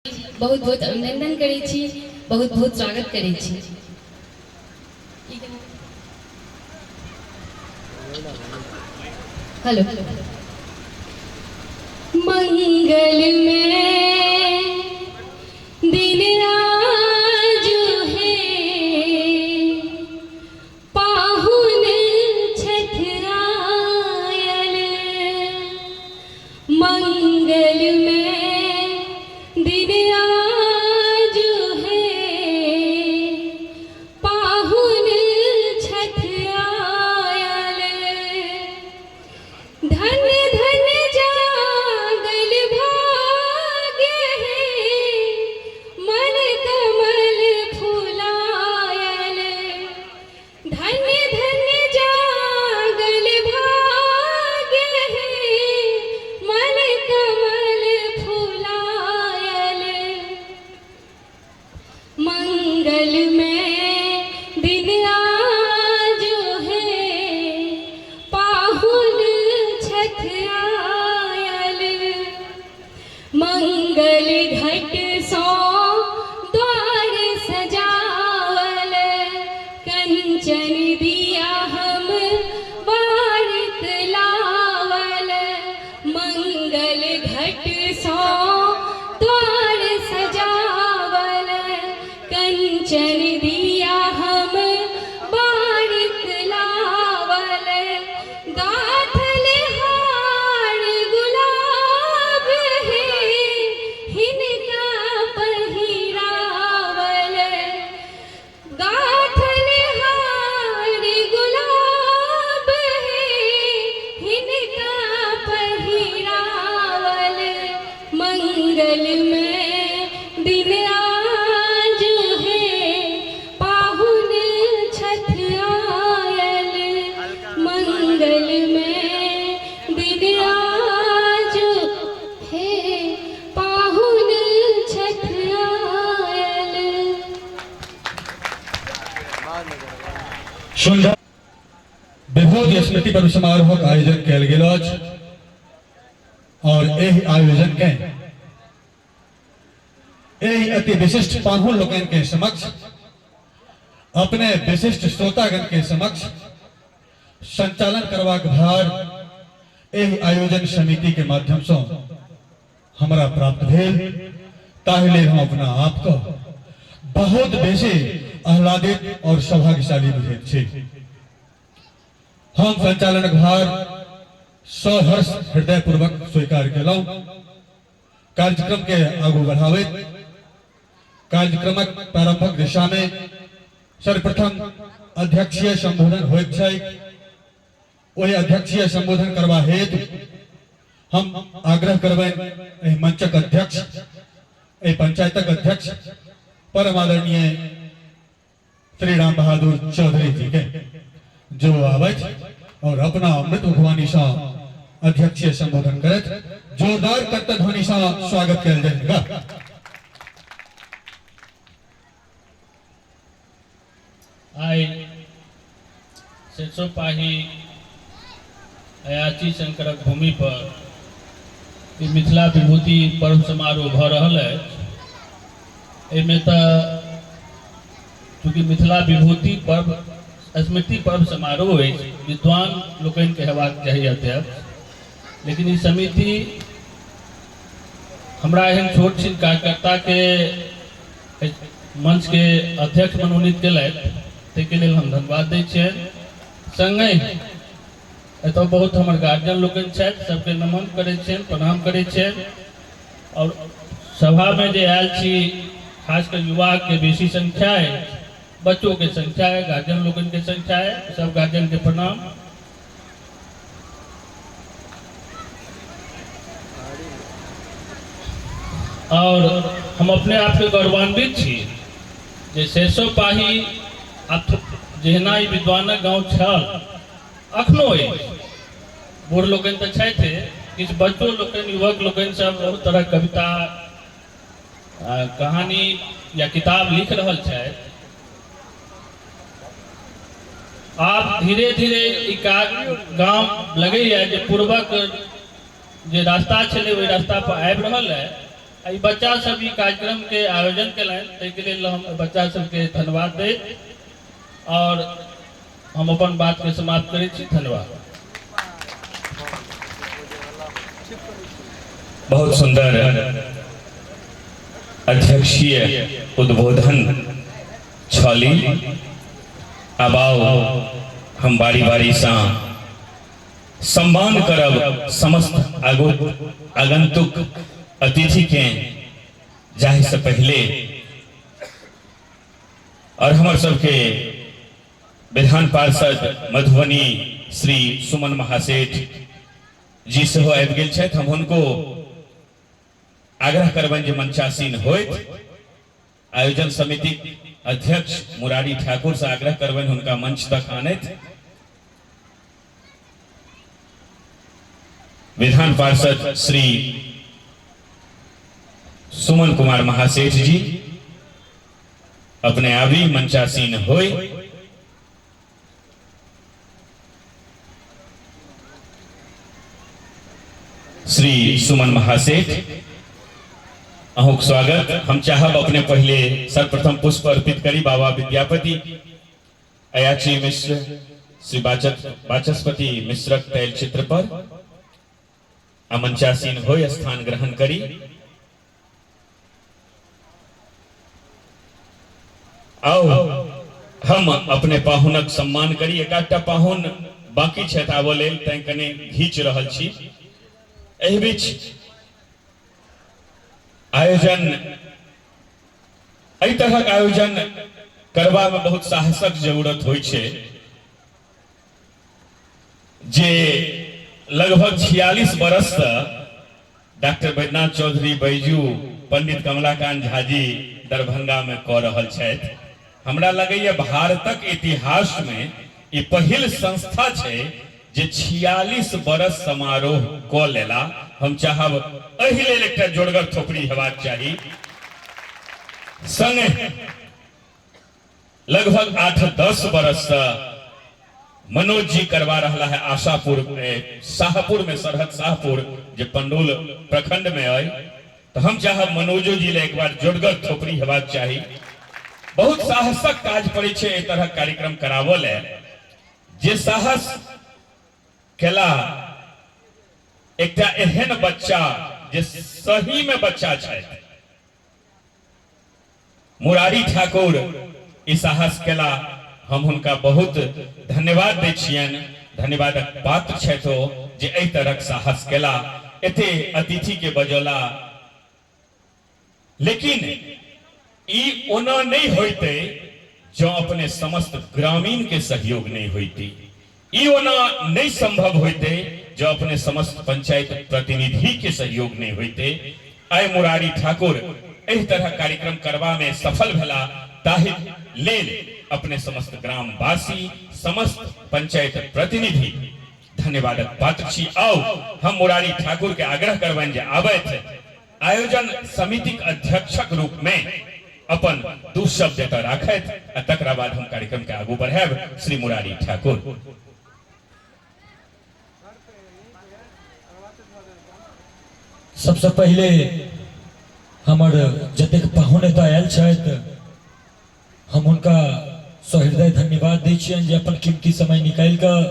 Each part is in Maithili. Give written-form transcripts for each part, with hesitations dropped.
बहुत बहुत अभिनंदन करै छी, बहुत बहुत स्वागत करै छी। हेलो। मंगल में दिन आज है, पाहुन छठ आयल। मंगल में दिन आज है, पाहुन छठ आयल। धन धन जागल भाग्य है, मन कमल फुलायल। धन धन जागल भाग्य है, मन कमल फुलायल। मंगल में दिन आज है, पाहुन छठ आयल। मंगल घट सो द्वार सजावल, कंचन दिया हम बारिक लावल। मंगल घट सो द्वार सजावल, कंचन दिया हम बारिक लावल। गाथल हार गुलाब है, हिनका पहिरावल। गाथल हार गुलाब है, हिनका पहिरावल। मंगल में दिन आज है, पाहुन छठ आयल। मंगल में दिन आज है, पाहुन छठ आयल। सुंदर विभूति स्मृति पर्व समारोहक आयोजन कयल गेल अछि और एहि आयोजन के एहि अति विशिष्ट पाहुन लोकनि के समक्ष, अपने विशिष्ट श्रोतागण के समक्ष संचालन करबाक भार एहि आयोजन समिति के माध्यम से हमरा प्राप्त भेल, ताहि लेल हम अपना आप को बहुत बेसी आह्लादित और सौभाग्यशाली बुझैत छी। हम संचालनक भार सहर्ष हृदय पूर्वक स्वीकार केलहुँ। कार्यक्रम के आगू बढ़ाबैत कार्यक्रमक प्रारंभक दिशा में सर्वप्रथम अध्यक्षीय संबोधन होइत छै। ओहि अध्यक्षीय संबोधन करबा हेतु हम आग्रह करबनि एहि मंचक अध्यक्ष, एहि पंचायतक अध्यक्ष परम आदरणीय श्री राम बहादुर चौधरी जी के, जो आबथि और अपना अमृत मुखवाणी सँ अध्यक्षीय संबोधन करथि। जोरदार करतल ध्वनि सँ स्वागत कयल जाय। आइ सरिसोपाही अयाची शंकरक भूमि पर ई मिथिला विभूति पर्व समारोह भऽ रहल अछि। एहिमे तऽ चूँकि मिथिला विभूति पर्व स्मृति पर्व समारोह अछि, विद्वान लोकनिके हेबाक चाही अध्यक्ष, लेकिन ई समिति हमरा एहन छोट छिन कार्यकर्ताके मंचके अध्यक्ष मनोनीत केलथि, ताहिके लेल हम धन्यवाद दै छियनि। सङ्गहि एतऽ बहुत हमर गार्जियन लोकनि छथि, सबके नमन करै छियनि, प्रणाम करै छियनि। आओर सभामे जे आयल छी, खास कऽ युवाके बेसी संख्या अछि, बच्चोके संख्या है, गार्जियन लोकनिके संख्या है, सब गार्जियनके प्रणाम। और हम अपने आप के गौरवान्वित छी जे सरिसो पाही जहिना ई विद्वानक गाँव छल, अखनो अछि। बूढ़ लोकनि तऽ छथि, किछु बच्चो लोकनि, युवक लोकनि सब बहुत तरहक कविता, कहानी या किताब लिख रहल छथि। आब धीरे धीरे ई गाम लगैया जे पूर्वक जे रास्ता छलै ओहि रास्ता पर आबि रहल है। आ ई बच्चा सब ई कार्यक्रम के आयोजन केलनि, ताहिके लेल हम बच्चा सबके धन्यवाद दैत और हम अपन बात के समाप्त करै छी। धन्यवाद। बहुत सुंदर अध्यक्षीय उद्बोधन छली। आब आउ हम बारी बारी सँ सम्मान करब समस्त आगंतुक अतिथि के। जाहि से पहले और हमर सबके विधान पार्षद मधुबनी श्री सुमन महासेठ जी सेहो आबि गेल छथि। हम हुनको आग्रह करबनि जे मंचासीन होइत। आयोजन समिति अध्यक्ष मुरारी ठाकुर से आग्रह करबनि हुनका मंच तक आनैत। विधान पार्षद श्री सुमन कुमार महासेठ जी अपने आबी मंचासीन होय। श्री सुमन महासेठ अहूँक स्वागत। हम चाहब अपने पहले सर्वप्रथम पुष्प अर्पित करी बाबा विद्यापति अयाची मिश्र श्री वाचस्पति मिश्रक तैल चित्र पर आ मंचासीन होय स्थान ग्रहण करी। आओ हम अपने पाहुनक सम्मान करी। एक पाहुन बाकी छथि आबऽ लेल, तैं कने घीच रहल छी। एहि बीच आयोजन, एहि तरहक आयोजन करबा में बहुत साहसक जरूरत होइ छै, जे लगभग 46 बरस से डॉक्टर बैद्यनाथ चौधरी बैजू पंडित कमलाकांत झा जी दरभंगा में कऽ रहल छथि। हमरा लगैए भारतक इतिहास में ई पहिल संस्था छै जे 46 बरस समारोह कऽ लेला। हम चाहब एहि लेल एकटा जोरगर थोपड़ी हेबाक चाही। संगे लगभग 8-10 बरस से मनोज जी करवा रहा है आशापुर में, शाहपुर में, सरहद शाहपुर जे पंडौल प्रखंड में है। तो हम चाहब मनोजो जी ले एक बार जोरगर थोपड़ी हेबाक चाही। बहुत साहसक काज पड़े छै एहि तरहक कार्यक्रम कराबऽ ले। जे साहस केला एकटा एहन बच्चा जे सही में बच्चा छथि, मुरारी ठाकुर, ई साहस केला, हम हुनका बहुत धन्यवाद दै छियनि। धन्यवादक पात्र छथि ओ जे एहि तरहक साहस केला, एते अतिथि के बजौला। लेकिन ई ओना नहीं होते जो अपने समस्त ग्रामीण के सहयोग नहीं होती। ई ओना नहीं संभव होते जो अपने समस्त पंचायत प्रतिनिधि के सहयोग नहीं होते। आइ मुरारी ठाकुर एहि तरह कार्यक्रम करबा में सफल भेला, ताहि लेल अपने समस्त ग्रामवासी, समस्त पंचायत प्रतिनिधि धन्यवादक पात्र छी। आउ हम मुरारी ठाकुर के आग्रह करबनि जे आबथि, आयोजन समितिक अध्यक्षक रूप में अपन दू शब्द एतऽ राखथि आ तकरा बाद हम कार्यक्रम के आगू बढ़ायब। श्री मुरारी ठाकुर। सबसे पहिले हमर जतेक पाहुन एतऽ आयल छथि, हम हुनका सहृदय धन्यवाद दै छियनि जे अपन कीमती समय निकालि कऽ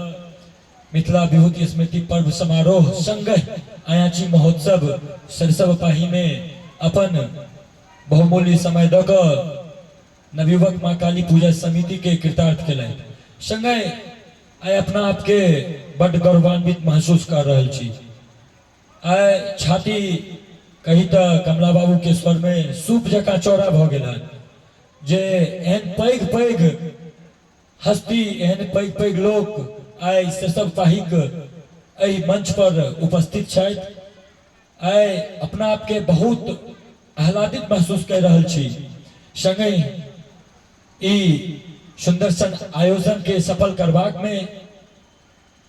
मिथिला विभूति स्मृति पर्व समारोह संगहि अयाची महोत्सव सरिसब पाही में अपन बहुमूल्य समय दऽ कऽ नवयुवक माँ काली पूजा समिति के कृतार्थ केलथि। संगहि आइ अपना आपके बड्ड गौरवान्वित महसूस कर रहल छी। आइ छाती कही तऽ कमला बाबू के स्वर में सूप जकाँ चौड़ा भऽ गेल हन जे एहन पैघ पैघ हस्ती, एहन पैघ पैघ लोक आइ सरिसब पाहीक एहि मंच पर उपस्थित छथि। आइ अपना आपके बहुत आह्लादित महसूस कर रहल छी। संगहि ई सुंदर सन आयोजन के सफल करबाक में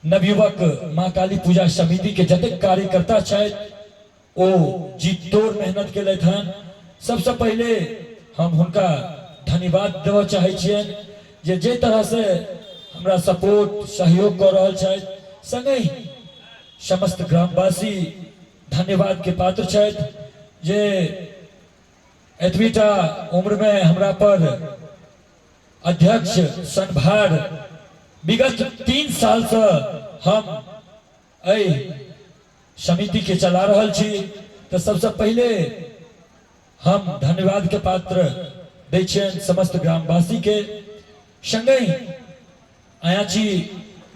नवयुवक माँ काली पूजा समिति के जतेक कार्यकर्ता छथि ओ जी तोड़ मेहनत केलथि हन। सबसे पहिले हम हुनका धन्यवाद देबऽ चाहै छियनि जे जाहि तरह से हमरा सपोर्ट सहयोग कऽ रहल छथि। संगहि समस्त ग्रामवासी धन्यवाद के पात्र छथि। जे एतबीटा उम्रमे हमरा पर अध्यक्ष सनभार विगत 3 सालसँ हम एहि समितिके चला रहल छी। तऽ सबसँ पहिले हम धन्यवाद के पात्र दै छियनि समस्त ग्रामवासी के, संगहि अयाची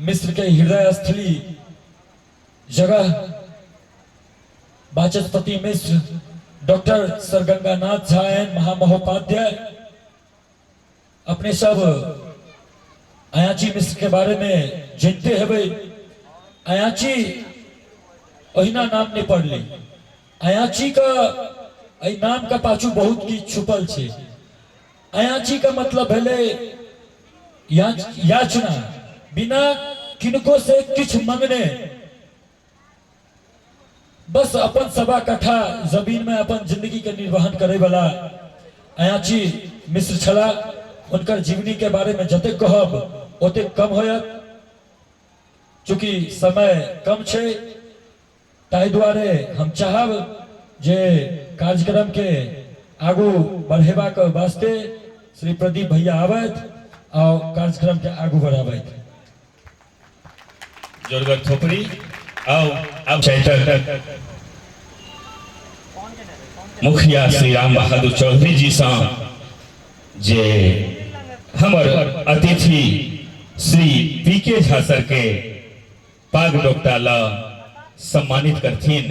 मिश्र के हृदय स्थली जगह वाचस्पति मिश्र, डॉक्टर सर गंगानाथ झा एन महामहोपाध्याय, अपने सब अयाची मिश्र के बारे में जानते हेबै। अयाची ओहिना नाम नहीं पढ़ले, अयाची का एहि नाम का पाछू बहुत किछु छुपल छै। अयाची का मतलब भेलै याचना, बिना किनको से किछु मंगने, बस अपन 1.25 कट्ठा जमीन में अपन जिंदगी के निर्वहन करे वाला अयाची मिश्र छला। उनकर जीवनी के बारे में जतेक कहब ओतेक कम होयत, चूँकि समय कम छै, ताहि दुआरे हम चाहब जे कार्यक्रम के आगू बढ़ेबाक वास्ते श्री प्रदीप भैया आबथि और कार्यक्रम के आगू बढ़ाबथि। जोरगर थोपड़ी आओ अब चैतक मुखिया श्री राम बहादुर चौधरी जी सँ जे हमर अतिथि श्री पी के झा सर के पाग डोकटा ल सम्मानित करथिन।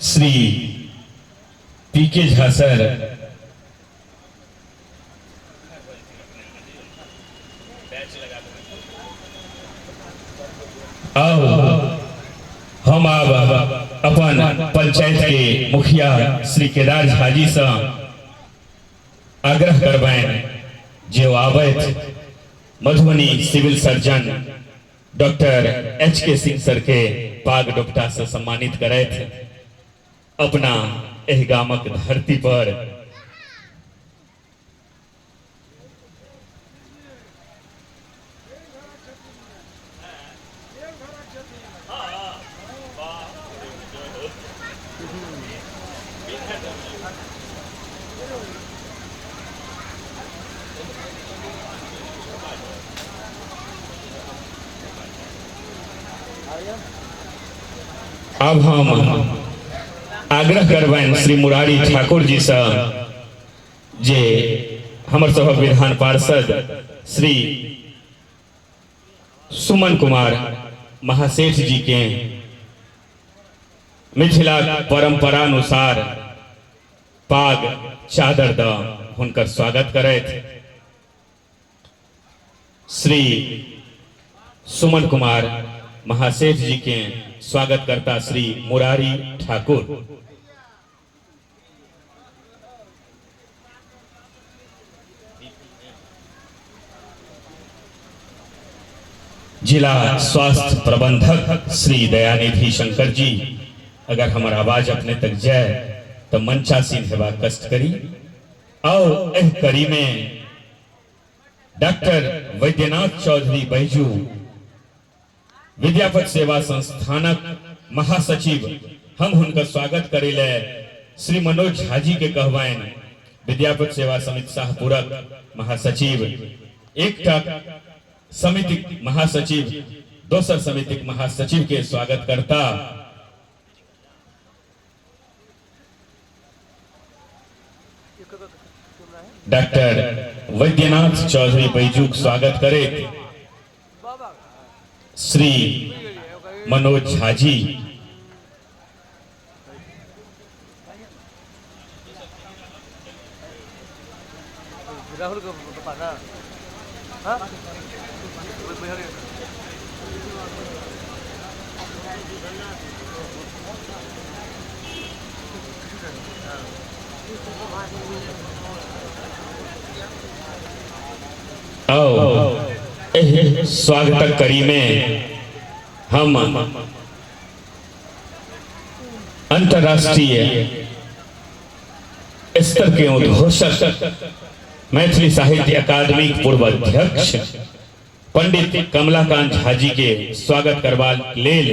श्री पी के झा सर आओ हम आब अपन पंचायत के मुखिया श्री केदार झा जी से आग्रह करबनि जे ओ आबथि Madhubani civil surgeon doctor H K Singh sir के पाग डोपटा से सम्मानित करथि अपना एहि गामक धरती पर। अब हम आग्रह करबनि श्री मुरारी ठाकुर जी से जे हमर सभक विधान पार्षद श्री सुमन कुमार महासेठ जी के मिथिला परंपरा अनुसार पाग चादर द हुनकर स्वागत करथि। श्री सुमन कुमार महासेठ जी के स्वागत करता श्री मुरारी ठाकुर। जिला स्वास्थ्य प्रबंधक श्री दयानिधि शंकर जी, अगर हमर आवाज अपने तक जाए तो मंचासीन हेबा कष्ट करी। और एह कड़ी में डॉक्टर वैद्यनाथ चौधरी बैजू, विद्यापति सेवा संस्थानक महासचिव, हम हुनकर स्वागत करे ले श्री मनोज झा जी के कहबनि। विद्यापति सेवा समिति शाहपुरक महासचिव, एकटा समिति महासचिव दोसर समितिक महासचिव के स्वागत करता। डॉक्टर वैद्यनाथ चौधरी बैजूक स्वागत करैत श्री मनोज झा जी। राहुल को पापा ना, हाँ आओ एहि स्वागतक कड़ी में हम अंतर्राष्ट्रीय स्तर के उद्घोषक मैथिली साहित्य अकादमी पूर्व अध्यक्ष पंडित कमलाकांत झा जी के स्वागत करबा लेल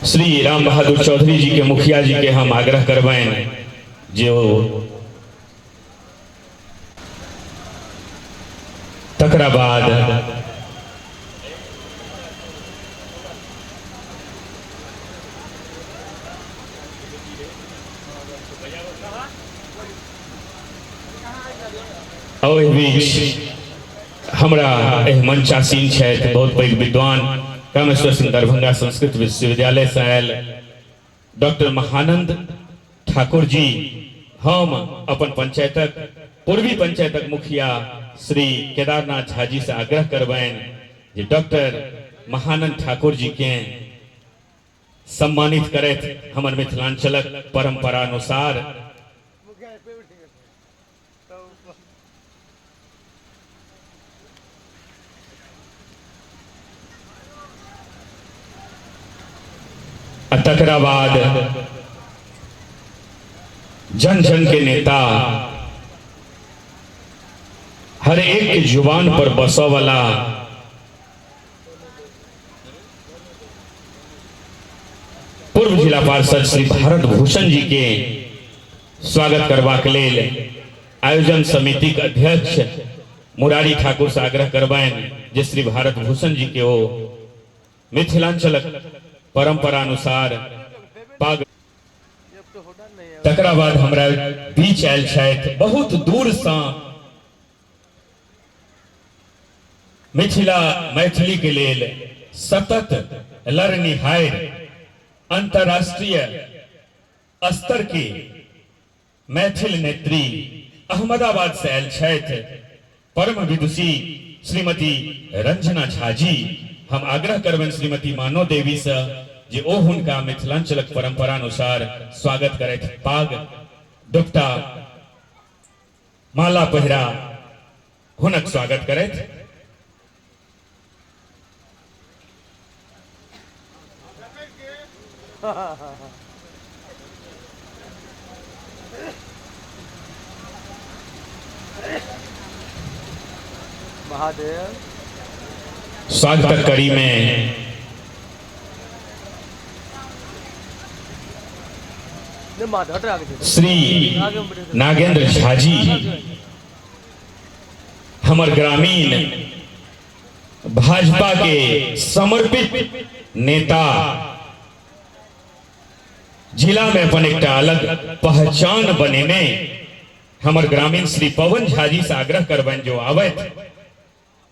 श्री राम बहादुर चौधरी जी के मुखिया जी के हम आग्रह करबनि जे ओ तकरा बाद ओहि बीच हमरा एहि मंचासीन छथि बहुत पैघ विद्वान कामेश्वर सिंह दरभंगा संस्कृत विश्वविद्यालय से आयल डॉक्टर महानंद ठाकुर जी। हम अपन पंचायतक पूर्वी पंचायतक मुखिया श्री केदारनाथ झा जी से आग्रह करबनि जे डॉक्टर महानंद ठाकुर जी के सम्मानित करैत हमर मिथिलांचलक परंपरा अनुसार आ तकरा बाद जन जन के नेता हर एक के जुबान पर बसऽ वाला पूर्व जिला पार्षद श्री भारत भूषण जी के स्वागत करबाक लेल आयोजन समिति के अध्यक्ष मुरारी ठाकुर से आग्रह करबनि जे श्री भारत भूषण जी के ओ मिथिलांचलक परंपरा अनुसार पाग। तकरा बाद हमरा बीच आयल छथि बहुत दूर सँ मिथिला मैथिली के लेल सतत लड़निहार अंतर्राष्ट्रीय स्तर के मैथिल नेत्री अहमदाबाद से आयल छथि परम विदुषी श्रीमती रंजना झा जी। हम आग्रह करबनि श्रीमती मानो देवी से जे ओ हुनका मिथिलांचलक परंपरा अनुसार स्वागत करथि, पाग दुपटा माला पहिरा हुनक स्वागत करथि। महादेव स्वागत कड़ी में श्री नागेंद्र झा जी हमर ग्रामीण भाजपा के समर्पित नेता, जिला में अपन एकटा अलग पहचान बनेने हमर ग्रामीण श्री पवन झा जी से आग्रह करबनि जो आबथि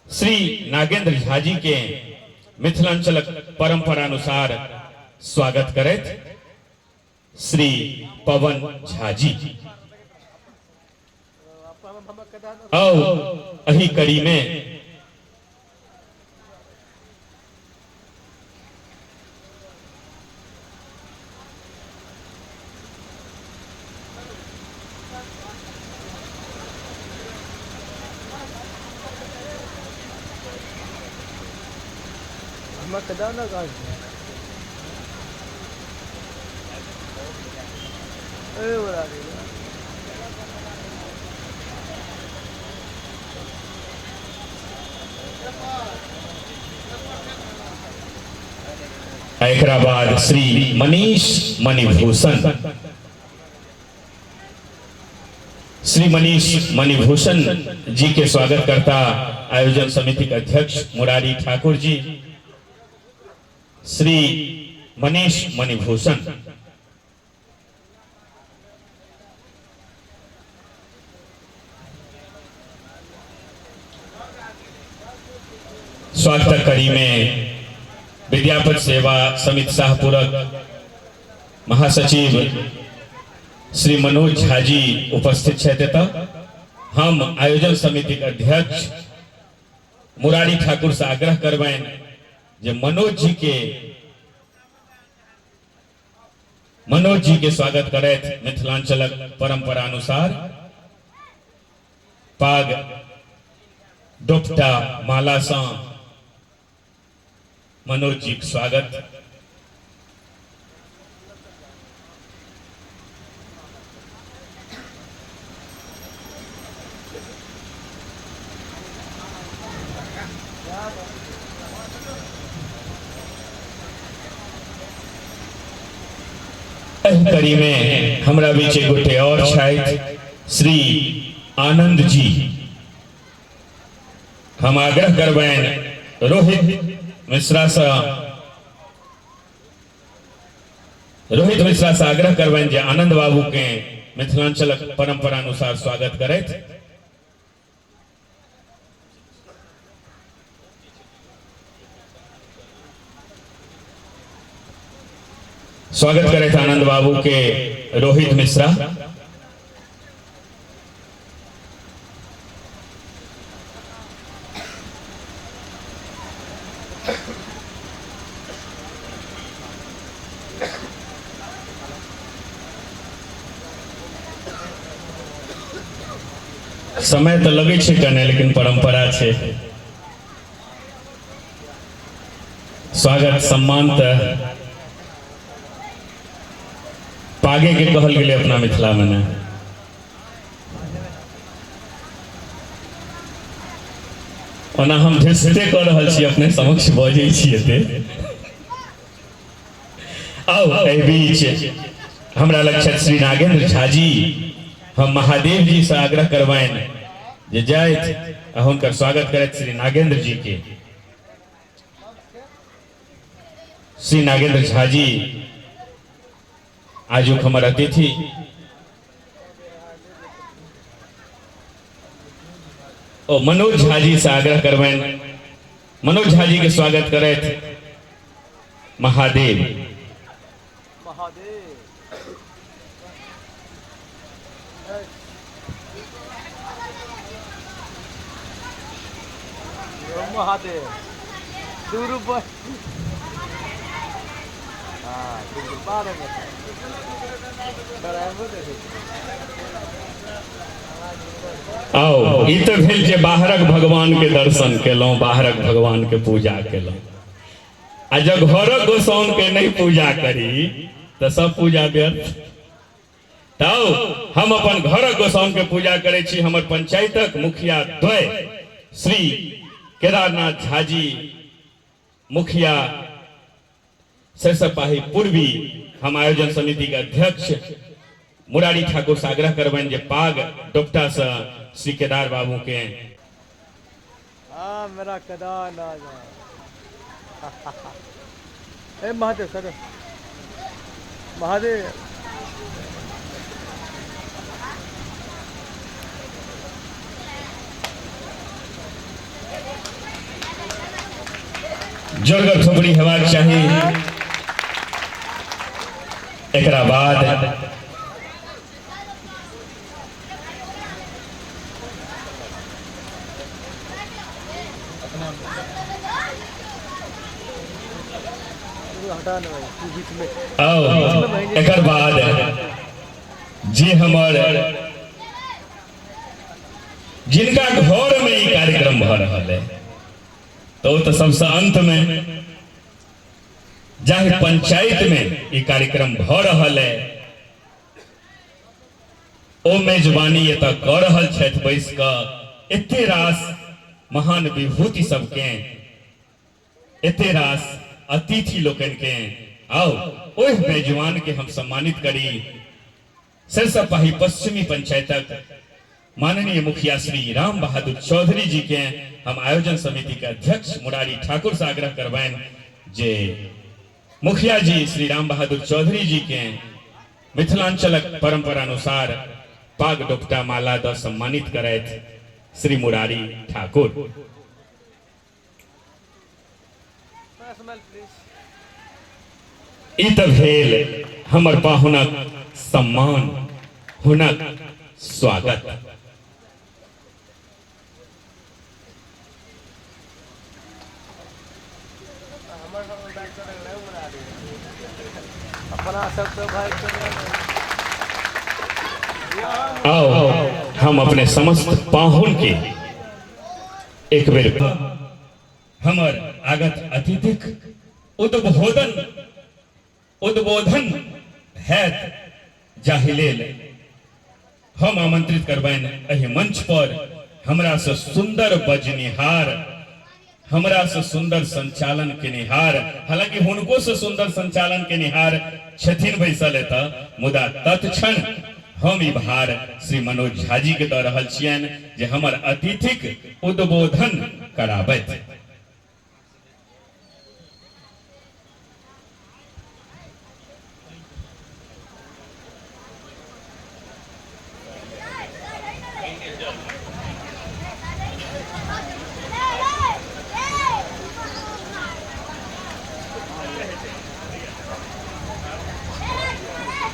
श्री नागेंद्र झा जी के मिथिलांचलक परंपरा अनुसार स्वागत करैत श्री पवन झा जी। आओ अही कड़ी में एकरा बाद श्री मनीष मणिभूषण, श्री मनीष मणिभूषण जी के स्वागत करता आयोजन समिति के अध्यक्ष मुरारी ठाकुर जी। श्री मनीष मणिभूषण स्वागत कड़ी में विद्यापति सेवा समिति शाहपुरक महासचिव श्री मनोज झा जी उपस्थित छथि। एतऽ हम आयोजन समिति के अध्यक्ष मुरारी ठाकुर से आग्रह करबनि जे मनोज जी के स्वागत करैत मिथिलांचलक परंपरा अनुसार पाग दोपटा माला सँ मनोज जी के स्वागत। एहि कड़ी में हमरा बीच एक गोटे और छथि श्री आनंद जी। हम आग्रह करबनि रोहित मिश्रा से, रोहित मिश्रा से आग्रह करबनि जे आनंद बाबू के मिथिलांचलक परंपरा अनुसार स्वागत करथि। स्वागत करथि आनंद बाबू के रोहित मिश्रा। समय तऽ लगै छै कने, लेकिन परंपरा छै। स्वागत सम्मान तऽ पागे के कहल गेलै अपना मिथिला में ने। ओना हम ढेसते कऽ रहल छी, अपने समक्ष बजै छी एते। आउ एहि बीच हमरा लग छथि श्री नागेंद्र झा जी। हम महादेव जी से आग्रह करबनि जे जाथि आ हुनकर स्वागत करैत श्री नागेंद्र जी के। श्री नागेंद्र झा जी आजुक हमर अतिथि। ओ मनोज झा जी से आग्रह करबनि, मनोज झा जी के स्वागत करैत महादेव। महादेव महादेव 2 रुपये। हाँ 12 में। आओ ई तऽ भेल जे बाहरक भगवान के दर्शन केलहुँ, बाहरक भगवान के पूजा केलहुँ। आ जब घरक गोसाउन के नहीं पूजा करी तऽ सब पूजा व्यर्थ। तब हम अपन घरक गोसाउन के पूजा करै छी। हमर पंचायतक मुखिया द्वय श्री केदारनाथ झा जी, मुखिया सरसपाही पूर्वी, हम आयोजन समिति के अध्यक्ष मुरारी ठाकुर से आग्रह करबनि जे पाग डोपटा से श्री केदार बाबू के। हाँ मेरा केदारनाथ। ए महादेव सर महादेव। जोरगर थोपड़ी हेबाक चाही। एकरा बाद आओ एकर बाद जे हमर जिनका घर में ई कार्यक्रम भऽ रहल है तो तो सबसे अंत में जाहि पंचायत में ई कार्यक्रम भऽ रहल है ओ मेजबानी एतऽ कऽ रहल छथि बैस कऽ। एते रास महान विभूति सबके, एते रास अतिथि लोकनि के, आओ ओहि मेजबान के हम सम्मानित करी। सरसपाही पश्चिमी पंचायतक माननीय मुखिया श्री राम बहादुर चौधरी जी के हम आयोजन समिति के अध्यक्ष मुरारी ठाकुर से आग्रह करबनि जे मुखिया जी श्री राम बहादुर चौधरी जी के मिथिलांचलक परंपरा अनुसार पाग डोपटा माला द सम्मानित करैत श्री मुरारी ठाकुर। ई तऽ भेल हमर पाहुनक सम्मान, हुनक स्वागत। आओ हम अपने समस्त पाहुन के एक बेर हमर आगत अतिथिक उद्बोधन उद्बोधन हैत, जाहि लेल हम आमंत्रित करबनि एहि मंच पर हमरा से सुंदर बजनिहार, हमरा से सुंदर संचालन केनिहार, हालांकि हुनको से सुंदर संचालन केनिहार छथिन बैसल एतऽ, मुदा तत्क्षण हम ई भार श्री मनोज झा जी के दऽ रहल छियनि जे हमर अतिथिक उद्बोधन कराबथि।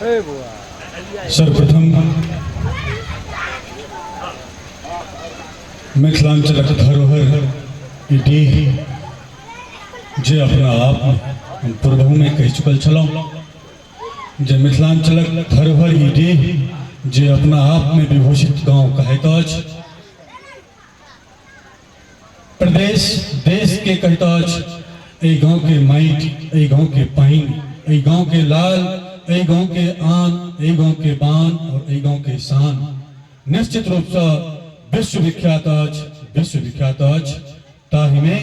ए बुआ। सर्वप्रथम मिथिलांचलक धरोहर ई डीह जे अपना आप में हम पूर्वहुमे कहि चुकल छलहुँ जे मिथिलांचलक धरोहर ई डीह जे अपना आप में विभूषित गांव कहैत अछि, प्रदेश देश के कहैत अछि, एहि गांव के माटि, एहि गांव के पानि, एहि गांव के लाल, एहि गांव के आन, एहि गांव के बान और एहि गांव के शान निश्चित रूप से विश्वविख्यात अछि, विश्वविख्यात अछि। ताहि में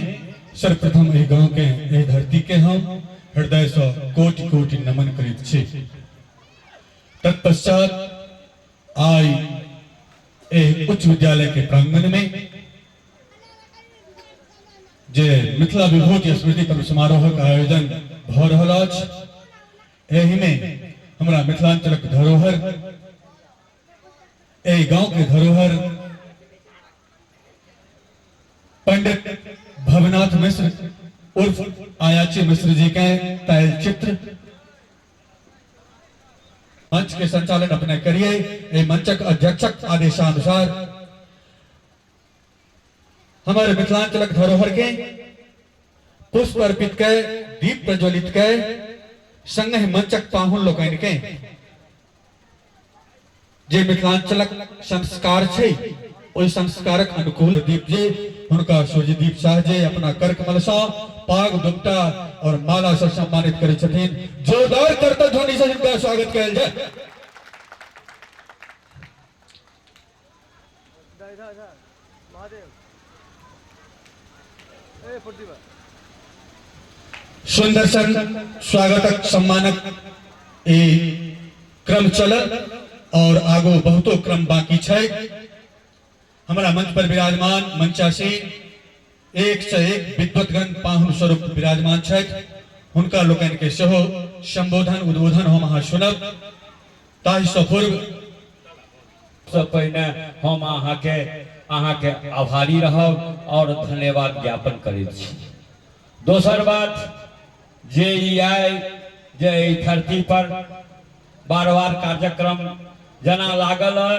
सर्वप्रथम एहि गांव के, एहि धरती के हम हृदय से कोटि कोटि नमन करैत छी। तत्पश्चात आई एहि उच्च विद्यालय के प्रांगण में जे मिथिला विभूति स्मृति पर्व समारोहक आयोजन भऽ रहल अछि, एहि में हमरा मिथिलांचलक धरोहर, एहि गांव के धरोहर पंडित भवनाथ मिश्र उर्फ आयाची मिश्र जी के तैल चित्र मंच के संचालन अपने करिए। एहि मंचक अध्यक्षक आदेशानुसार हमारे मिथिलांचलक धरोहर के पुष्प अर्पित के, दीप प्रज्वलित के संगहि मंचक पाहुन लोकनि के जे मिथिलांचलक संस्कार छै ओहि संस्कारक अनुकूल दीप जी हुनका सूर्यदीप शाह जी अपना कर कमल सँ पाग दुपट्टा और माला से सम्मानित करै छथिन। जोरदार करतल ध्वनि से हिनका स्वागत कयल जाय। इधर इधर महादेव ए प्रतिभा। सुंदर सन स्वागतक सम्मानक ई क्रम चलल और आगू बहुतो क्रम बाकी छै। हमारा मंच पर विराजमान मंचासीन एक से एक विद्वतगण पाहुन स्वरूप विराजमान छथि, हुनका लोकनि के सेहो संबोधन उद्बोधन हम अहाँ सुनब। ताहिसँ पूर्व से पहिने हम अहाँके आभारी रहब और धन्यवाद ज्ञापन करैत छी। दोसर बात जे ई आइ जे एहि धरती पर बार बार कार्यक्रम जेना लागल है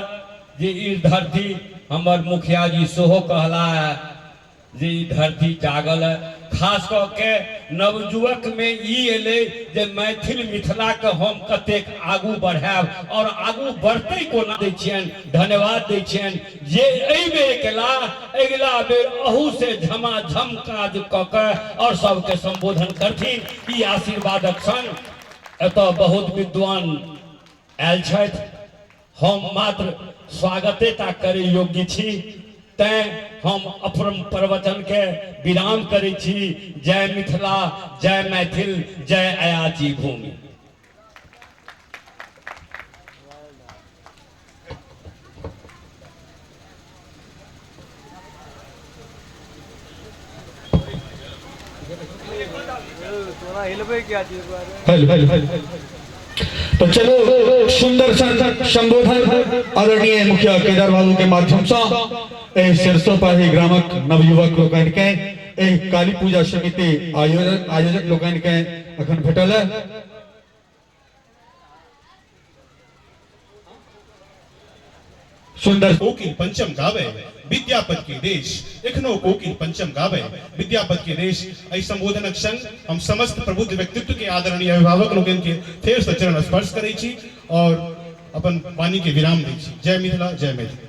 जे ई धरती हमर मुखिया जी सेहो कहला है जे ई धरती जागल है। खास कऽ के नवयुवक में ई एलै जे मैथिल मिथिला के हम कतेक आगू बढ़ायब और आगू बढ़तै कोना। दै छियनि, धन्यवाद दै छियनि जे एहि बेर केला, अगिला बेर अहू से झमाझम काज कऽ के और सबके संबोधन करथिन। ई आशीर्वादक संग एतऽ बहुत विद्वान आयल छथि, हम मात्र स्वागते टा करै योग्य छी, तैं हम अपन प्रवचन के विराम करै छी। जय मिथिला, जय मैथिल, जय अयाची भूमि। तोरा हिलबै क्या चीज हेलो हेलो। तो चलो सुंदर संबोधन आदरणीय मुखिया केदार बाबू के माध्यम से एहि सरसोपाही ग्रामक नवयुवक लोकनि के, एहि काली पूजा समिति आयोजक लोकनि के अखन भेटल है। सुंदर कोकिल पंचम गावे विद्यापति के देश, एखनो कोकिल पंचम गावे विद्यापति के देश। एहि संबोधनक संग हम समस्त प्रबुद्ध व्यक्तित्व के आदरणीय अभिभावक लोकनि के फेर से चरण स्पर्श करै छी और अपन वाणी के विराम दै छी। जय मिथिला, जय मैथिली।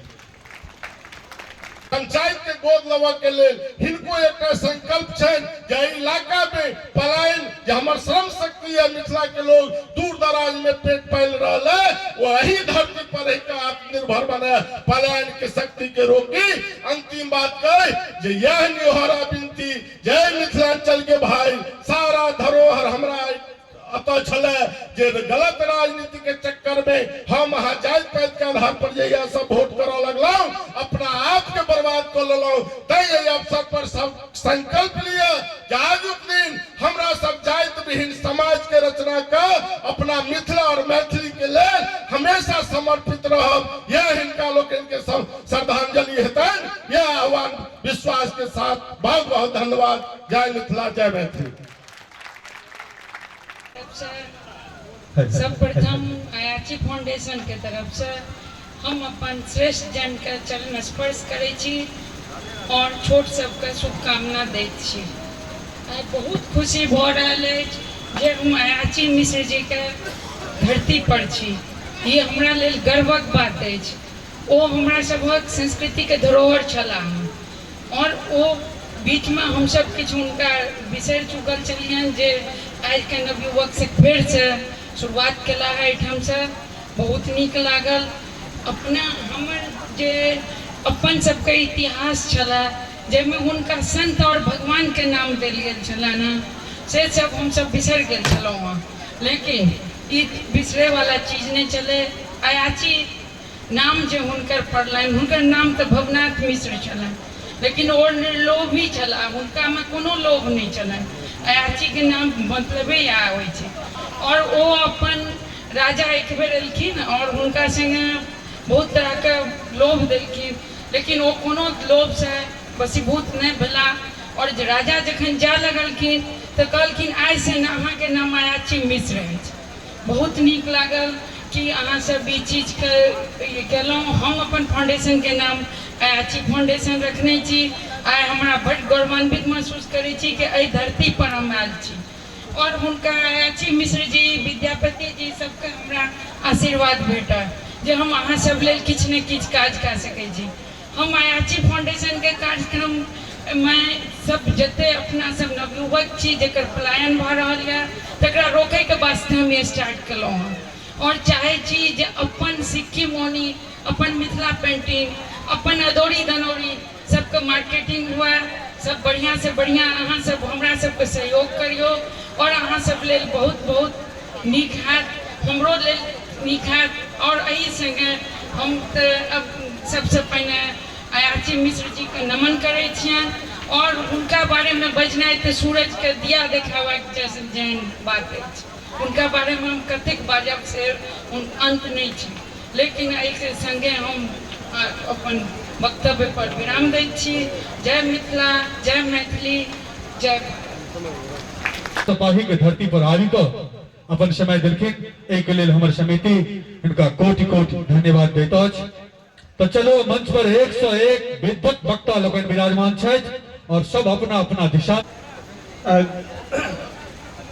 पंचायत के गोद लेबऽ के लेल हिनको एकटा संकल्प छनि जे एहि इलाका में पलायन जे हमर श्रम शक्ति है, मिथिला के लोग दूर दराज में पेट पालि रहल है, वो एही धरती पर रहि के आत्मनिर्भर बने, पलायन के शक्ति के रोकी। अंतिम बात कही जे यह निहोरा विनती, जय मिथिलांचल के भाई, सारा धरोहर हमरा अतः छलै जे गलत राजनीति के चक्कर में हम अहाँ जाति पाति के आधार पर जहिया सब वोट करऽ लगलहुँ, अपना आप के बर्बाद कऽ लेलहुँ। तैं एहि अवसर पर सब संकल्प लिअ जे आजुक दिन हमरा सब जाति विहीन समाज के रचना कऽ अपना मिथिला और मैथिली के लेल हमेशा समर्पित रहब। यह हिनका लोकनि के सब श्रद्धांजलि हेतनि, यह आह्वान विश्वास के साथ। बहुत बहुत धन्यवाद। जय मिथिला, जय मैथिली। सर्वप्रथम अयाची फाउंडेशन के तरफ से हम अपन श्रेष्ठ जन के चरण स्पर्श करै छी और छोट सबके शुभकामना दैत छी। आइ बहुत खुशी भऽ रहल अछि जे हम अयाची मिश्र जी के धरती पर छी। ई हमरा लेल गर्वक बात अछि। ओ हमरा सभक संस्कृतिके धरोहर छलाह और ओ बीचमे हमसब किछु हुनका बिसरि चुकल छलियनि जे आइके नवयुवक से फेरसँ शुरुआत केलाह एहिठामसँ। बहुत नीक लागल। अपना हमर जे अपन सबके इतिहास छलए जाहिमे हुनका संत आओर भगवानके नाम देल गेल छलनि हँ, से सब हमसब बिसरि गेल छलहुँ हँ, लेकिन ई बिसरैवला चीज नहि छलै। अयाची नाम जे हुनकर पड़लनि, हुनकर नाम तऽ भवनाथ मिश्र छलनि, लेकिन ओ निर्लोभी छलाह, हुनकामे कोनो लोभ नहि छलनि। अयाचीके नाम मतलबे इएह होइ छै। आओर ओ अपन राजा एक बेर एलखिन आओर हुनका सङ्गे बहुत तरहके लोभ देलखिन, लेकिन ओ कोनो लोभसँ वशीभूत नहि भेलाह। आओर राजा जखन जाय लगलखिन तऽ कहलखिन आइसँ अहाँके नाम अयाची मिश्र अछि। बहुत नीक लागल कि अहाँ सब ई चीजके केलहुँ। हम अपन फाउंडेशनके नाम अयाची फाउंडेशन रखने छी। आइ हमरा बड्ड गौरवान्वित महसूस करै छी कि एहि धरती पर हम आयल छी और हुनका अयाची मिश्र जी, विद्यापति जी सबके हमरा आशीर्वाद भेटल जे हम अहाँ सब लेल किछु ने किछु काज कऽ सकै छी। हम अयाची फाउंडेशनके कार्यक्रममे सब जते अपना सब नवयुवक छी जकर पलायन भऽ रहल यऽ तकरा रोकैके वास्ते हम ई स्टार्ट केलहुँ हँ और चाहै छी जे अपन सिक्की मौनी, अपन मिथिला पेंटिंग, अपन अदौरी दनौरी सबके मार्केटिंग हुए, सब बढ़िआँ से बढ़िआँ। अहाँ सब हमरा सबके सहयोग करियौ और अहाँ सब लेल बहुत बहुत नीक हैत, हमरो लेल नीक हैत। और एहि सङ्गे हम तऽ अब सबसँ पहिने अयाची मिश्र जीके नमन करै छियनि और हुनका बारेमे बजनाइ तऽ सूरजके दिया देखाबैके जेहन बात अछि। हुनका बारेमे हम कतेक बाजब से अन्त नहि छै, लेकिन एहिके सङ्गे हम अपन वक्तव्य पर विराम दैत छी। जय मिथिला, जय मैथिली, जय भारत। सपाही के धरती पर आबि कऽ अपन समय देलखिन, एहिके लेल हमर समिति हिनका कोटि कोटि धन्यवाद दैत अछि। तऽ चलो मंच पर 101 विद्वत वक्ता लोकनि विराजमान छथि और सब अपना अपना दिशा।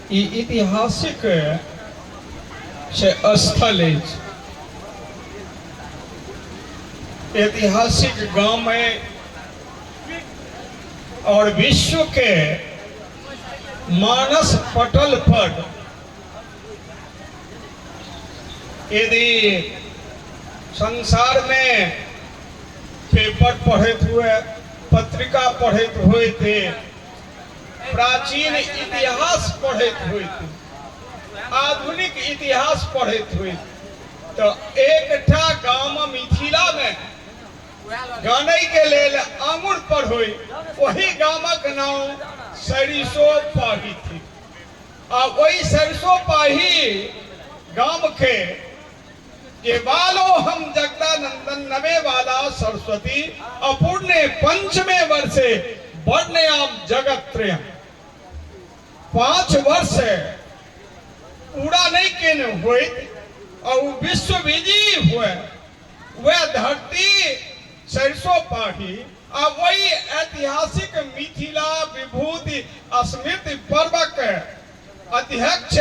ई ऐतिहासिक से स्थल अछि, ऐतिहासिक गाम है और विश्व के मानस पटल पर यदि संसार में पेपर पढ़ैत हुए, पत्रिका पढ़ैत हुए थे, प्राचीन इतिहास पढ़ैत हुए थे, आधुनिक इतिहास पढ़ैत हुए, तो एकटा गाम मिथिला में गानै के लेल आंगुर पर होई, वही गामक नाम सरिसो पाही थी। आ वही सरिसो पाही गाम के के बालो हम जगदानंदन नवे वाला सरस्वती अपूर्णे पंचमे वर्षे वर्णयाम जगत त्रयम। 5 वर्ष पूरा नहीं केने होइत और विश्व विजयी हुए वह धरती सरिसो पाही। आ वही ऐतिहासिक मिथिला विभूति स्मृति पर्वक अध्यक्ष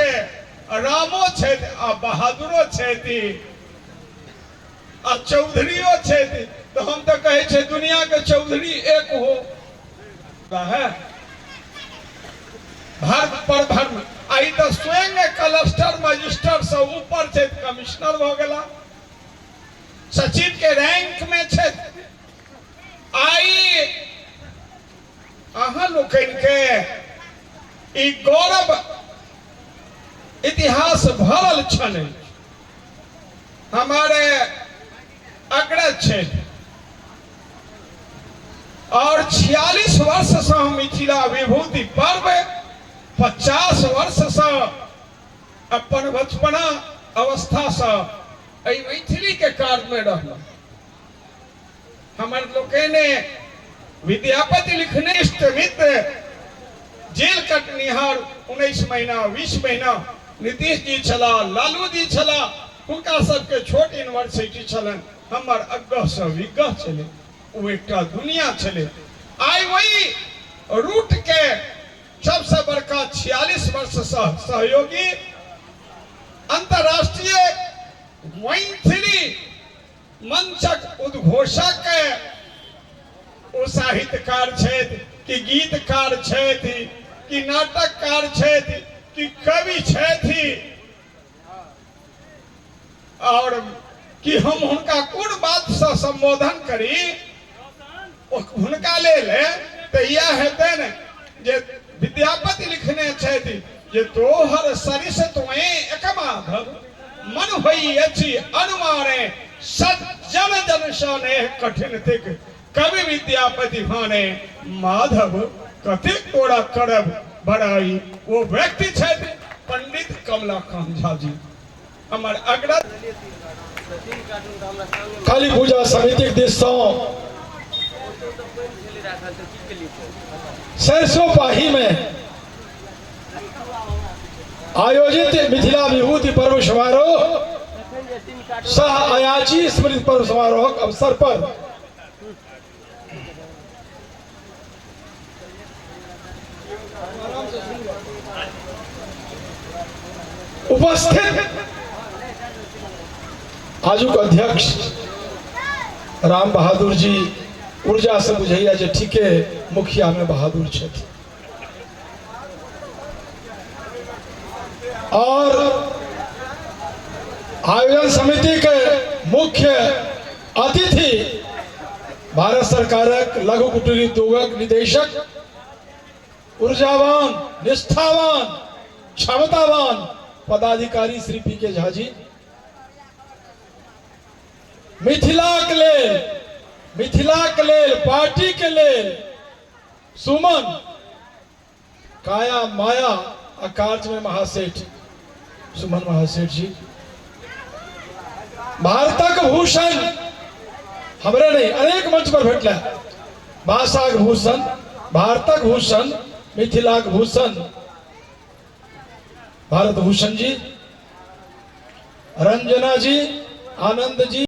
रामो छथि आ बहादुरो छथि आ चौधरीयो छथि। तो हम तो कहै छै दुनिया के चौधरी एक हो है, धर्म पर धर्म। आ ई तो स्वयं क्लस्टर मजिस्टर से ऊपर छथि, कमिश्नर भऽ गेला, सचिव के रैंक में छथि। आई अहाँ लोकनि के ई गौरव इतिहास भरल क्षण अछि। हमारे अग्रज छथि और 46 वर्ष से हम मिथिला विभूति पर्व 50 वर्ष से अपन बचपना अवस्था से एहि मैथिली के कार्य में रहलहुँ। हमर लोकनि विद्यापति लिखने इष्ट मित्र जेल कटनिहार 19 महीना 20 महीना नीतीश जी छला, लालू जी छला, हुनका सबके छोट यूनिवर्सिटी छलनि, हमर अग्रह से विग्रह छलै, ओ एकटा दुनिया छलै। आइ वही रूट के सबसे बड़का 46 वर्ष सहयोगी अंतर्राष्ट्रीय मैथिली मंचक उद्घोषक ओ साहित्यकार छथि कि गीतकार छथि कि नाटककार छथि कि कवि छथि, और कि हम हुनका कोन बात से संबोधन करी हुनका लेल तो यह हेतै ने जे विद्यापति लिखने छथि जे तोहर सरिस तोए एक माधव मन होई अछि अनुमाने सज्जन जन सने कठिन थिक कवि विद्यापति भाने माधव कतेक तोरा करब बड़ाई। वो व्यक्ति छथि पंडित कमलाकांत झा जी, हमर अग्रज। काली पूजा समितिक दिस सँ सरसोपाही में आयोजित मिथिला विभूति पर्व समारोह सह अयाची स्मृति पर्व समारोह अवसर पर उपस्थित आजुक अध्यक्ष राम बहादुर जी ऊर्जा से बुझैया जे ठीके मुखिया में बहादुर छथि और आयोजन समिति के मुख्य अतिथि भारत सरकारक लघु कुटीर उद्योगक निदेशक ऊर्जावान निष्ठावान क्षमतावान पदाधिकारी श्री पी के झा जी, मिथिलाक लेल, मिथिलाक लेल, पार्टी के लेल सुमन काया माया आ कार्य में महासेठ सुमन महासेठ जी, भारतक भूषण हमरे नहीं अनेक मंच पर भेटल, भाषाक भूषण, भारतक भूषण, मिथिलाक भूषण भारत भूषण जी, रंजना जी, आनंद जी।